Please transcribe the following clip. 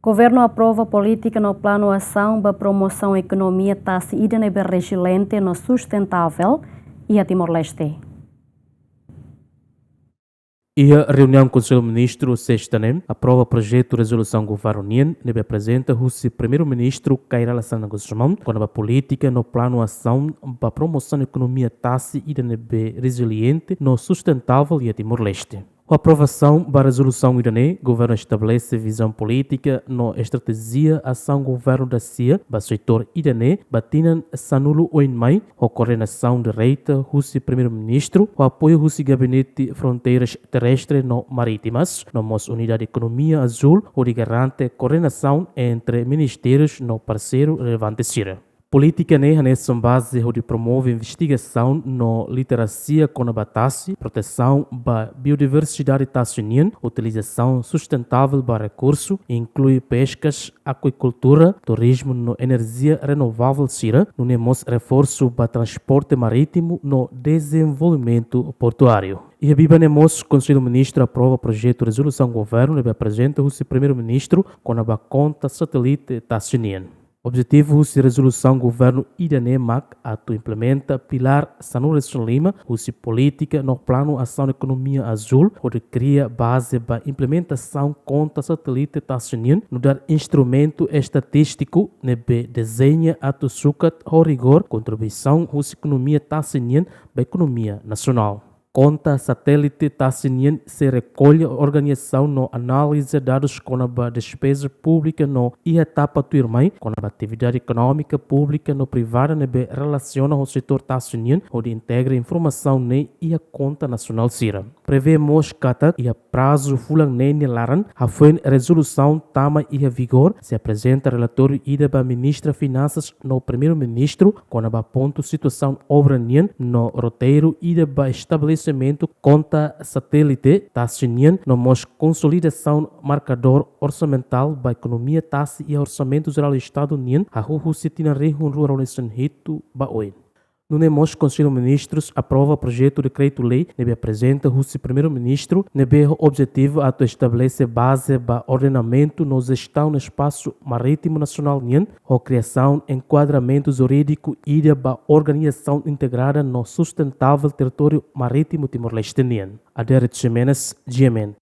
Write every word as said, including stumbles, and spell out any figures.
Governu aprova polítika no planu asaun ba promosaun ekonomia tasi ida ne'ebé reziliente no sustentável iha Timor-Leste. Iha reuniaun Konsellu Ministru sesta ne'e, aprova projetu rezolusaun governu nian ne'ebé aprezenta husi Primeiru-Ministru Kay Rala Xanana Gusmão, kona-ba polítika no planu asaun ba promosaun ekonomia tasi ida ne'ebé reziliente no sustentável iha Timor-Leste. Ho aprovasaun ba rezolusaun ida-ne'e, governu estabelese vizaun polítika no estratéjia asaun governu da-sia ba setór ida-ne'e ba tinan sanulu oin mai, ho koordenasaun direta husi Primeiru-Ministru, ho apoiu husi Gabinete Fronteiras Terrestres no Marítimas, no mós Unidade Ekonomia Azúl, hodi garante koordenasaun entre ministérius no parseiru relevante sira. Polítika ne'e hanesan baze hodi promove investigasaun no literasia kona-ba tasi, protesaun ba biodiversidade tasi nian, utilizasaun sustentável ba rekursu, inklui peskas, akuikultura, turizmu no enerjia renovável sira, nune'e mós reforsu ba transporte marítimu no dezenvolvimentu portuáriu. Iha biban ne'e mós, Konsellu Ministru aprova projetu rezolusaun governu ne'ebé aprezenta husi Primeiru-Ministru kona-ba konta satélite tasi nian. Objetivu husi rezolusaun governu ida-ne'e mak atu implementa pilár sanulu-resin-lima husi polítika no planu asaun ekonomia azúl, hodi kria baze ba implementasaun konta satélite tasi nian, nu'udar instrumentu estatístiku ne'ebé dezeña atu sukat ho rigór kontribuisaun husi ekonomia tasi nian ba ekonomia nasionál. Konta satélite tasi nian sei rekolla, organizasaun no analiza dadus kona-ba despeza públika no iha etapa tuirmai kona-ba atividade ekonómika públika no privada ne'ebé relasiona ho setór tasi nian, hodi integra informasaun ne'e iha konta nasionál sira. Prevee mós katak iha prazu fulan neen nia laran, hafoin rezolusaun tama iha vigór, sei aprezenta relatóriu ida ba Ministra Finansas no Primeiru-Ministru kona-ba pontu situasaun obra nian no roteiru ida ba estabelesimentu konta satélite tasi nian, no mós konsolidasaun markadór orsamentál ba ekonomia tasi iha Orsamentu Jerál Estadu nian, hahú husi tinan rihun rua ruanulu-resin-hitu ba oin. Nune'e mós Konsellu Ministrus aprova projetu dekretu-lei ne'ebé aprezenta husi Primeiru-Ministru, ne'ebé ho objetivu atu estabelese baze ba ordenamentu no jestaun espasu marítimu nasionál nian, ho kriasaun enkuadramentu jurídiku ida ba organizasaun integrada no sustentável territóriu marítimu Timor-Leste nian. Adérito Ximenes, G M N.